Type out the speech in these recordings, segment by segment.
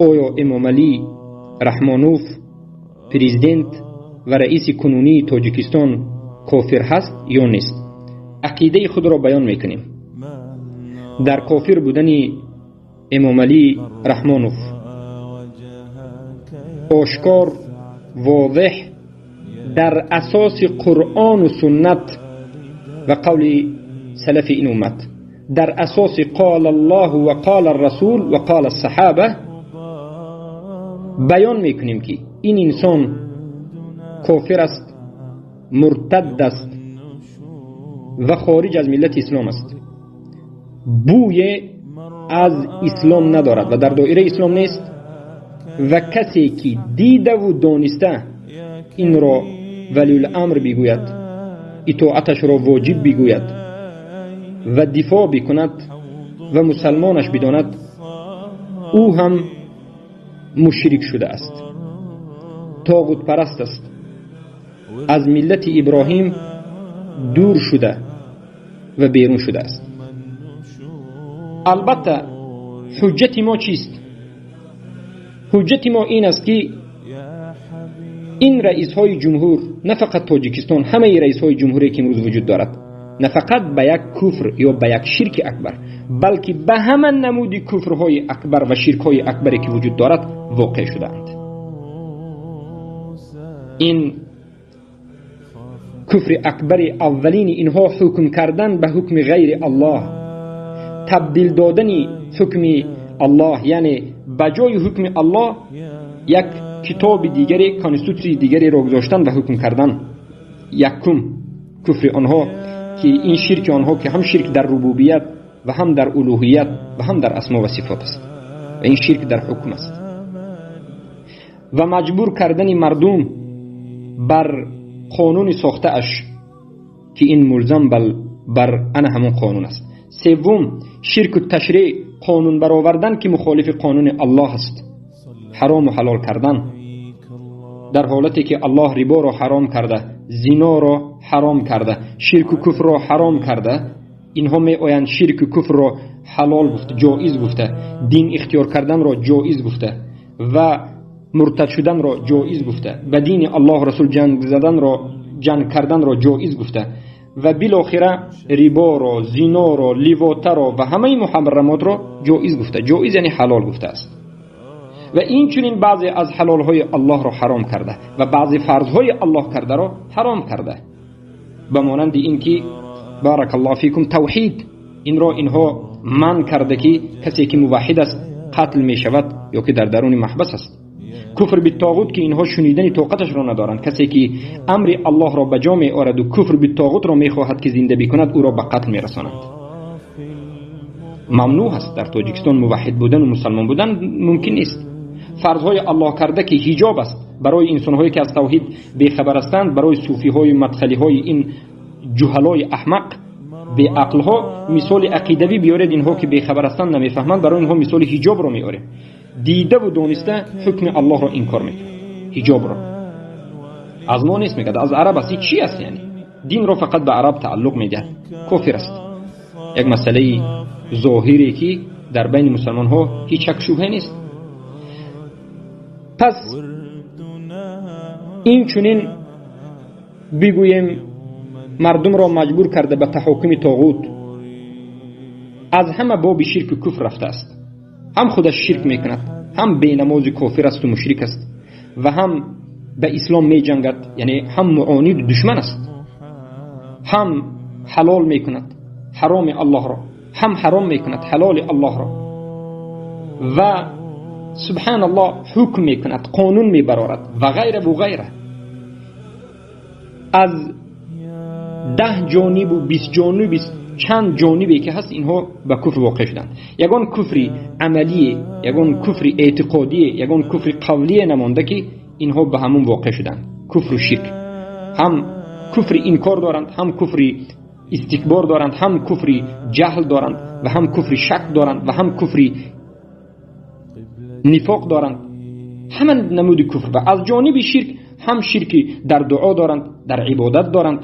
Оё Эмомалӣ Раҳмонов, президент ва раиси кунунии Тоҷикистон, кофир ҳаст ё нест? Ақидаи худро баён мекунем. Дар кофир будани Эмомалӣ Раҳмонов ошкор, возеҳ, дар асоси Қуръону суннат ва қавли салафи ин уммат, дар асоси қол Аллоҳу ва қол Расул ва қол саҳоба баён мекунем, ки ин инсон кофир аст, муртад аст ва хориҷ аз миллати ислом аст, бӯе аз ислом надорад ва дар доираи ислом нест. Ва касе ки дидаву дониста инро валиюламр бигӯяд, итоаташро воҷиб бигӯяд ва дифоъ бикунад ва мусалмонаш бидонад, ӯ ҳам мушрик шудааст, тоғутпараст аст, аз миллати Иброҳим дур шуда ва берун шудааст. Албатта, ҳуҷҷати мо чист? Ҳуҷҷати мо ин аст, ки ин раисҳои ҷумҳур, на фақат Тоҷикистон, ҳамаи раисҳои ҷумҳуре ки имрӯз вуҷуд дорад, на фақат ба як куфр ё ба як ширки акбар, балки ба ҳама намуди куфрҳои акбар ва ширкҳои акбаре ки вуҷуд дорад, воқеъ шудаанд. Ин куфри акбари аввалини инҳо ҳукм кардан ба ҳукми ғайри Аллоҳ, табдил додани ҳукми Аллоҳ, яъне ба ҷои ҳукми Аллоҳ як китоби дигаре, конститутсияи дигареро гузоштан ва ҳукм кардан. Якум куфри онҳо, ки ин ширки онҳо, ки ҳам ширк дар рубубият ва ҳам дар улуҳият ва ҳам дар асмо ва сифот аст ва ин ширк дар ҳукм аст, ва маҷбур кардани мардум бар қонуни сохтааш, ки ин мулзам бар ана ҳамон қонун аст. Севум, ширку ташриъ, қонун баровардан, ки мухолифи қонуни Аллоҳ аст, ҳарому ҳалол кардан дар ҳолате ки Аллоҳ риборо ҳаром карда, зиноро ҳаром карда, ширку куфрро ҳаром карда. Инҳо меоянд, ширку куфрро ҳалол гуфта, ҷоиз гуфта, дин ихтиёр карданро ҷоиз гуфта ва муртад шуданро ҷоиз гуфта, ба дини Аллоҳ Расул ҷанг заданро, ҷанг карданро ҷоиз гуфта ва билохира риборо, зиноро, ливотаро ва ҳамаи муҳаррамотро ҷоиз гуфта, ҷоиз яъне ҳалол гуфтааст, ва инчунин баъзе аз ҳалолҳои Аллоҳро ҳаром карда ва баъзе фарзҳои Аллоҳ кардаро ҳаром карда, ба монанди ин ки, баракаллоҳу фикум, тавҳид. Инро инҳо манъ карда, ки касе ки муваҳҳид аст, қатл мешавад ё ки дар даруни маҳбас аст. Куфр биттоғут, ки инҳо шунидани тоқаташро надоранд. Касе ки амри Аллоҳро ба ҷо меораду куфр биттоғутро мехоҳад ки зинда бикунад, ӯро ба қатл мерасонанд. Мамнӯъ аст дар Тоҷикистон муваҳҳид будану мусалмон будан мумкин нест. Фарзҳои Аллоҳ карда, ки ҳиҷоб аст, барои инсонҳое ки аз тавҳид бехабар ҳастанд, барои суфиҳою мадхалиҳои ин ҷуҳалои аҳмақ, беақлҳо мисоли ақидавӣ биёред. Инҳо ки бехабар ҳастанд, намефаҳманд, барои инҳо мисоли ҳиҷобро меорем. Дидаву дониста ҳукми Аллоҳро инкор мекунад, ҳиҷобро аз мо нест, мегӯяд, аз араб аст. Чи аст? Яъне динро фақат ба араб тааллуқ медиҳад, кофир аст. Як масъалаи зоҳире, ки дар байни мусалмонҳо ҳеҷ шак шубҳе нест. Пас инчунин бигӯем, мардумро маҷбур карда ба таҳокуми тоғут, аз ҳама боби ширку куфр рафтааст. Ҳам худаш ширк мекунад, ҳам бенамози кофир асту мушрик аст ва ҳам ба ислом меҷангад, яъне ҳам муониду душман аст, ҳам ҳалол мекунад ҳароми Аллоҳро, ҳам ҳаром мекунад ҳалоли Аллоҳро ва, субҳаналлоҳ, ҳукм мекунад, қонун мебарорад ва ғайра ву ғайра. Аз 10 ҷонибу 20 ҷониби, чанд ҷонибе ки ҳаст, инҳо ба куфр воқеъ шуданд. Ягон куфри амалие, ягон куфри эътиқодие, ягон куфри қавлие намонда, ки инҳо ба ҳамун воқеъ шуданд. Куфру ширк, ҳам куфри инкор доранд, ҳам куфри истикбор доранд, ҳам куфри ҷаҳл доранд ва ҳам куфри шак доранд ва ҳам куфри нифоқ доранд, ҳама намуди куфр. Ва аз ҷониби ширк ҳам ширки дар дуо доранд, дар ибодат доранд.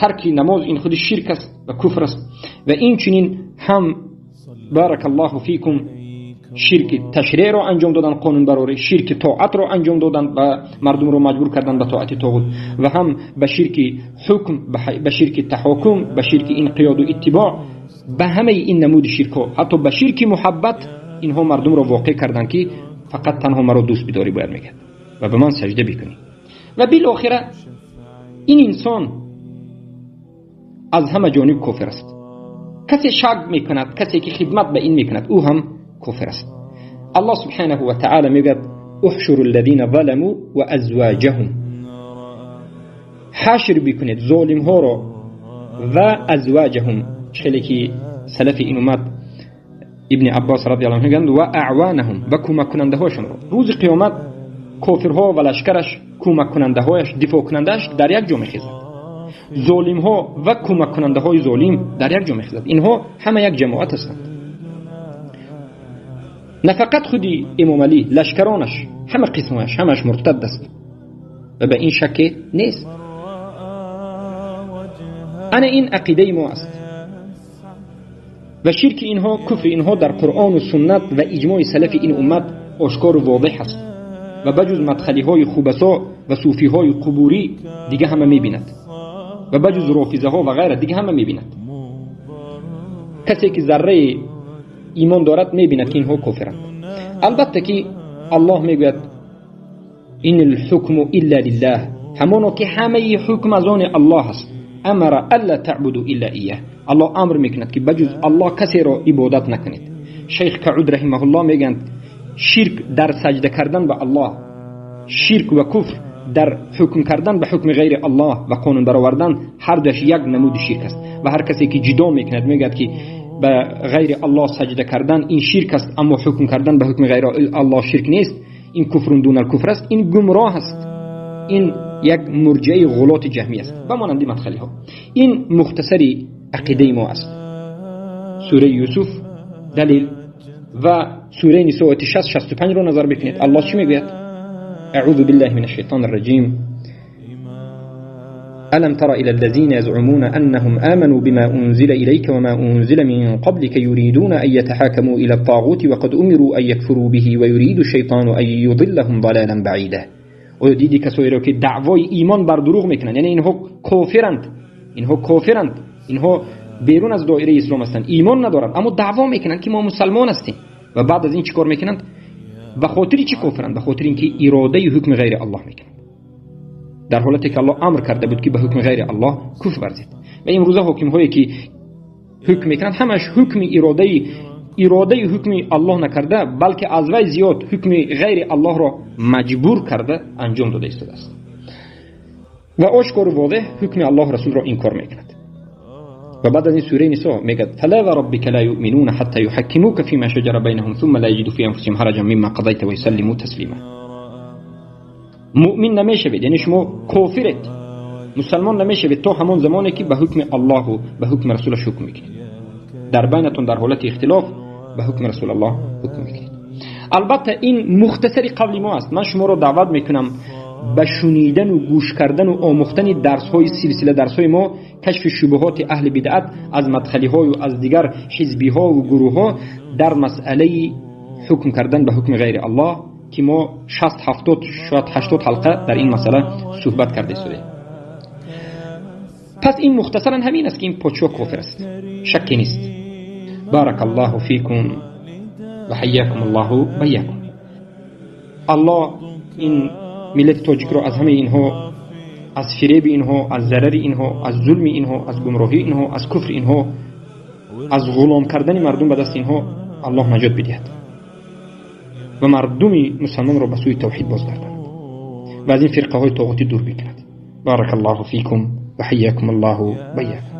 Тарки намоз ин худи ширк аст ва куфр аст. Ва инчунин ҳам, баракаллоҳу фикум. ширки ташриъро анҷом доданд, қонунбарорӣ, ширки тоатро анҷом доданд ва мардумро маҷбур карданд ба тоати тоғут, ва ҳам ба ширки ҳукм, ба ширки таҳокум, ба ширки инқиёду иттибоъ, ба ҳамаи ин намуди ширкҳо, ҳатто ба ширки муҳаббат инҳо мардумро воқеъ карданд ки фақат танҳо маро дӯст бидорӣ бояд мегӯяд ва ба ман саҷда бикунӣ. Ва билохира ин инсон аз ҳама ҷониб кофир аст. Касе шак мекунад, касе ки хидмат ба ин мекунад, ӯ ҳам кофир аст. Аллоҳ субҳанаҳу ва таъала мегӯяд: احشروا الذین ظلموا وازواجهم. ҳашр бикунед золимҳоро ва ازواجهم. خیلی که سلف این امت ابن عباس رضی الله عنه میگن و اعوانهم و کمک کننده هاشون رو. روز قیامت کافرها و لشکرش، کمک کننده هایش، دفاع کنندهش در یک جا میخیزد. ظالم ها و کمک کننده های ظالم در یک جا میخیزد. اینها همه یک جماعت هستند. نه فقط خودی امام علی، لشکرانش، همه قسمش، همش مرتد است و به این شک نیست. انا این عقیده ما است و شرک اینها، کفر اینها در قرآن و سنت و اجماع سلف این امت آشکار و واضح است و بجز مدخلی های خوبسا و صوفی های قبوری دیگه همه میبیند و بجز رافضه ها و غیره دیگه همه میبیند. کسی که ذره ایمان دارد میبیند که اینها کافرند. البته که الله میگوید این الحکم الا لله، همانا که همه حکم از آن الله است. امر الا تعبدوا الا ایاه، الله امر میکند که بجز الله کسی را عبادت نکنید. شیخ کعود رحمه الله میگند شرک در سجده کردن به الله، شرک و کفر در حکم کردن به حکم غیر الله و قانون برآوردن، هر دوش یک نمود شرک است. و هر کسی که جدا میکند میگد که به غیر الله سجده کردن این شرک است، اما حکم کردن به حکم غیر الله شرک نیست، این کفر دون الکفر است، این گمراه است، این یک مرجعه غلات جهمی است و مانند مدخلی ها. این مختصری عقیده ما است. سوره یوسف دلیل و سوره نساء آیه 60-65 رو نظر بکنید. الله چی میگوید؟ اعوذ بالله من الشیطان الرجیم. ألم تر إلى الذين يزعمون أنهم آمنوا بما أنزل إليك وما أنزل من قبلك يريدون أن يتحاكموا إلى الطاغوت وقد أمروا أن يكفروا به ويريد الشيطان أن يضلهم ضلالا بعيدا. آیا دیدی کسایی را که دعوای ایمان بر دروغ میکنند؟ یعنی اینها کافرند، اینها کافرند، اینها بیرون از دایره اسلام هستند، ایمان ندارند، اما دعوا میکنند که ما مسلمان هستیم. و بعد از این چیکار میکنند؟ به خاطر چی کافرند؟ به خاطر اینکه اراده حکم غیر الله میکنند، در حالتی که الله امر کرده بود که به حکم غیر الله کفر ورزید. و امروزه حاکم هایی که حکم میکنند همش حکم اراده حکم الله نکرده، بلکه از وی زیاد حکم غیر الله را مجبور کرده انجام داده ایستاده است و آشکار و واضح حکم الله رسول را انکار میکند. و بعد از این سوره نساء میگه فلا وربك لا يؤمنون حتى يحكموك فيما شجر بينهم ثم لا يجدوا في انفسهم حرجا مما قضيت ويسلموا تسليما. مؤمن نمیشوید، یعنی شما کافرید، مسلمان نمیشوید تا همان زمانی که به حکم الله و به حکم رسولش حکم میکنید. در بینتون در حالت اختلاف به حکم رسول الله حکم میکنید. البته این مختصری قول ما است. من شما را دعوت میکنم به شنیدن و گوش کردن و آموختن درس های سلسله درس های ما، کشف شبهات اهل بدعت از مدخلی های و از دیگر حزبی ها و گروه ها در مسئله حکم کردن به حکم غیر الله که ما 60 70 شاید 80 حلقه در این مسئله صحبت کرده شده. پس این مختصرا همین است که این پادشاه کافر است، شکی نیست. بارک الله فیکم و حیاکم الله بیاکم. الله این ملت تاجیک را از همه اینها، از فریب اینها، از ضرر اینها، از ظلم اینها، از گمراهی اینها، از کفر اینها، از غلام کردن مردم به دست اینها الله نجات بدهد و مردم مسلمان را به سوی توحید بازگرداند و از این فرقه های طاغوتی دور بکند. بارک الله فیکم و حیاکم الله بیاکم.